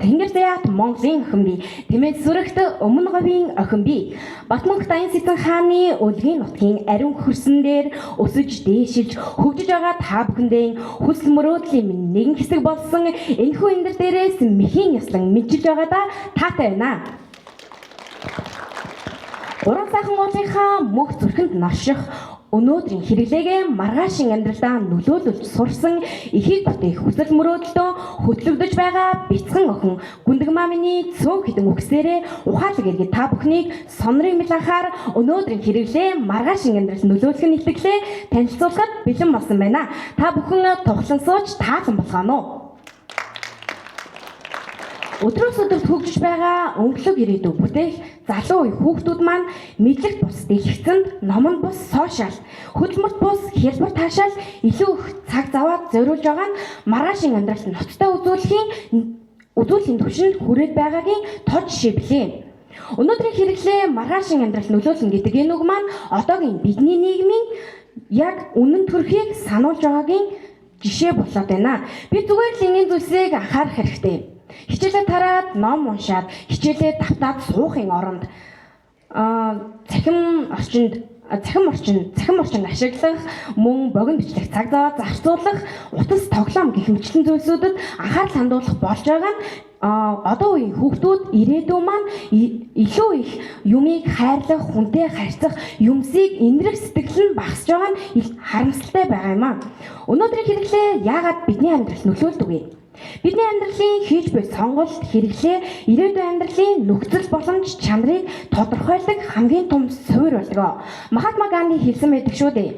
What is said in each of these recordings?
Тэнгэр заяат Монголын охин бий. Тэмээ сүрэгт өмнө говийн охин бий. Батмөнх Даян Сэцэн хааны өлгийн нутгийн ариун хөрсөн дээр өсөж дээшилж хөгжиж байгаа та бүхэндээ хүсэл мөрөөдлийн минь нэгэн хэсэг болсон энэхүү эндэр дээрээс мэхийн ёслон мэдчилж байгаадаа таатай байна. Уран сайхан уулынхаа мөх зүрхэнд норших өнөөдрийн хэрэглээгээ маргаашин амьдралдаа нөлөөлүүлж сурсан эхийг бүтээх хүсэл мөрөөдөлтөө хөтлөгдөж байгаа бяцхан охин Гүндэг маамины цөөн хэдэн үгсээрээ ухаалаг иргэд та бүхнийг сонрын мэланхаар өнөөдрийн хэрэглээ маргаашин амьдрал нөлөөлөх нь итгэлээ танилцуулахад бэлэн болсон байна. Та бүхэн тухлан сууж таалан болгооно уу? Өдрөөс өдөрт хөгжиж байгаа өнгөлөг ирээдүй бүтээх залуу үе хүүхдүүд маань мэдлэгт бус дэлгэцэнд, номонд бус сошиал, хөдөлмөрт бус хялбар таашаал илүү их цаг заваад зориулж байгаа нь маргаашийн амьдралд ноцтой үзүүлэхийн түвшинд хүрээд байгаагийн тод жишээ билээ. Өнөөдрийн хэрэглээ маргаашийн амьдралд нөлөөлнө гэдэг энэ үг маань одоогийн бидний нийгмийн яг үнэн төрхийг сануулж байгаагийн жишээ болоод байна. Би зүгээр л энгийн зүйлсийг анхаарах хэрэгтэй. Хичээлээ тараад ном уншаад хичээлээ давтаад суухын оронд цахим орчинд ашиглах, мөн богино бичлэг цаг зав зарцуулах, утас тоглоом гэх мэтлэн зүйлсүүдэд анхаарал хандуулах болж байгаа нь одоо үеийн хүүхдүүд ирээдүйн маань илүү их юмыг хайрлах, хүнтэй харьцах, юмсыг инрэх сэтгэл нь багасж байгаа нь харамсалтай байгаа юм аа. Өнөөдрийн хэрэглээ яагаад бидний амьдралд нөлөөлдөг вэ? Бидний амьдралын хийж буй сонголт, хэрэглээ ирээдүйн амьдралын нөхцөл боломж чанарыг тодорхойлдог хамгийн том суурь болдог. Махатма Ганди хэлсэн байдаг шүү дээ.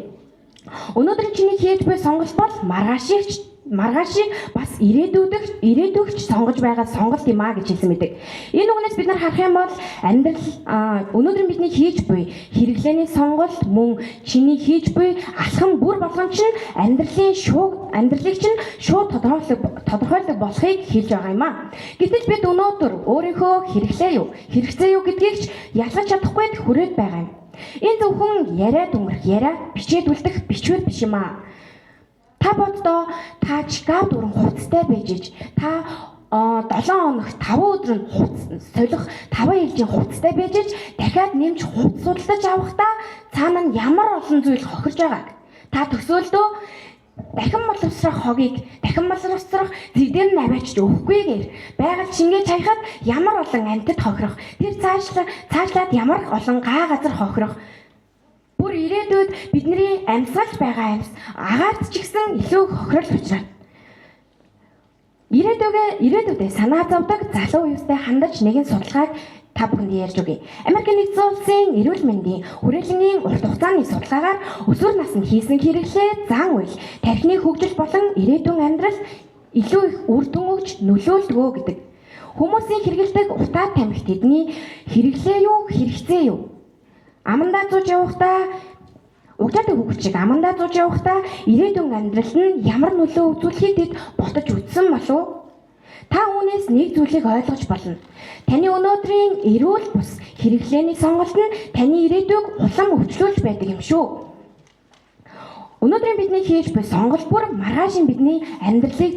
Өнөөдрийн чиний хийж буй сонголт бол маргаашийг бас ирээдүйгч сонгож байгаа сонголт юм а гэж хэлсэн байдаг. Энэ үгнээс бид нар харах юм бол амьдрал өнөөдрийн бидний хийж буй хэрэглээний сонголт мөн чиний хийж буй алхам бүр болгон чинь амьдралыг чинь шууд тодорхойлдог болохыг хэлж байгаа юм а. Гэтэл бид өнөөдөр өөрийнхөө хэрэглээ юу, хэрэгцээ юу гэдгийг ч ялгаж чадахгүй хүрээд байгаа юм. Энэ зөвхөн яриад өнгөрөх яриа, бичээд үлдэх бичвэр биш юм а. Та боддоо та Чикаго дүүрэн хувцастай байж иж та 7 хоногт 5 өдөр нь хувцас солих 5 ээлжийн хувцастай байж иж дахиад нэмж хувцас судалдаж авахдаа цаана нь ямар олон зүйл хохирж байгааг та төсөөлдөө дахин боловсрох хогийг дахин боловсрох зэгдэр нь аваачиж өгөхгүйгээр байгаль шингээж хаяхад ямар олон амьтад хохирох, тэр цаашлаад ямар олон гаа газар хохирох. Бүр ирээдүйд бидний амьсгалж байгаа амьс агаарт ч гэсэн илүү хохирол учраа. Ирээдүйдээ санаа зовдөг залуу үеэстэй хандаж нэгэн судалгааг та бүхэнд ярьж өгье. Америк нэгдсэн улсын эрүүл мэндийн хүрээлэнгийн урт хугацааны судалгаагаар өсвөр наснд хийсэн хэрэглээ зан үйл, тархины хөгжил болон ирээдүйн амьдрал илүү их үр дүн өгч нөлөөлдгөө гэдэг. Хүмүүсийн хэрэглэдэг утаа тамхи тэдний хэрэглээ юу, хэрэгцээ юу? Амандаа зууж явахдаа угжаатай хүүхэд шиг амандаа зууж явахдаа ирээдүйн амьдрал нь ямар нөлөө үзүүлэхийг тэд ботож үзсэн болов? Та үүнээс нэг зүйлийг ойлгож болно. Таны өнөөдрийн эрүүл бус хэрэглээний сонголт нь таны ирээдүйг улам өвчлүүлж байдаг юм шүү. Өнөөдрийн бидний хийж буй сонголт бүр маргаашийн бидний амьдралыг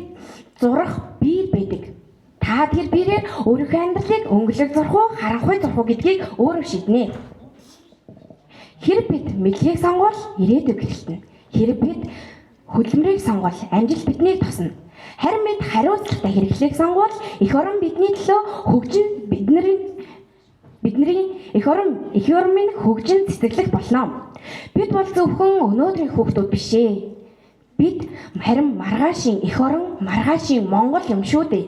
зурах биер байдаг. Та тэр биерээр өөрийнхөө амьдралыг өнгөлөг зурх уу, харанхуй зурх уу гэдгийг өөрөө шийднэ. Хэрэг бид мэдлэгийг сонгвол ирээдүй гэрэлтэнэ. Хэрэг бид хөдөлмөрийг сонгвол амжилт биднийг тосно. Харин бид хариуцлагатай хэрэглээг сонгвол эх орон бидний төлөө хөгжин бидний эх орон минь хөгжин цэцэглэх болно. Бид бол зөвхөн өнөөдрийн хүүхдүүд биш ээ. Бид харин маргаашийн эх орон, маргаашийн Монгол юм шүү дээ.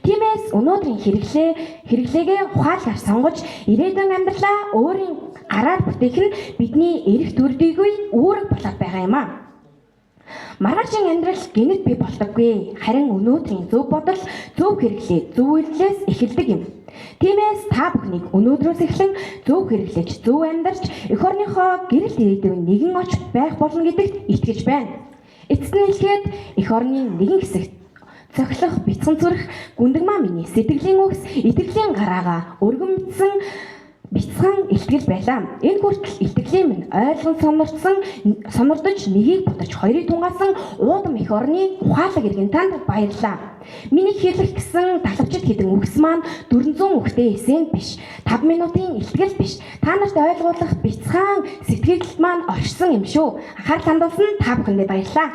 Тиймээс өнөөдрийн хэрэглээгээ ухаалгаар сонгож ирээдүйн амьдралаа өөрийн гараар бүтээх нь бидний эрх төрдийгүй үүрэг болоод байгаа юм аа. Маргаашийн амьдрал гэнэт бий болдоггүй. Харин өнөөдрийн зөв бодол, зөв хэрэглээ, зөв үйлдэлээс эхэлдэг юм. Тиймээс та бүхнийг өнөөдрөөс эхлэн зөв хэрэглэж, зөв амьдарч, эх орныхоо гэрэлт ирээдүйн нэгэн оч байх болно гэдэгт итгэж байна. Эцэст нь хэлэхэд эх орны нэгэн хэсэгт цохилох бяцхан зүрх Гүндэг маа миний сэтгэлийн үгс, итгэлийн гараагаа өргөн мэдсэн Бяцхан илтгэл байлаа. Энэ хүртэл илтгэлийн минь ойлгон сонордсон сонордож нэгийг бодож хоёрыг тунгаасан уудам эх орны ухаалаг иргэн танд баярлалаа. Миний хэлэх гэсэн далавчид хэдэн үгс маань 400 үгтэй эсэнд биш. 5 минутын илтгэл биш. Та нарт ойлгуулах бяцхан сэтгэл маань оршсон юм шүү. Анхаарал хандуулсан та бүхэндээ баярлалаа.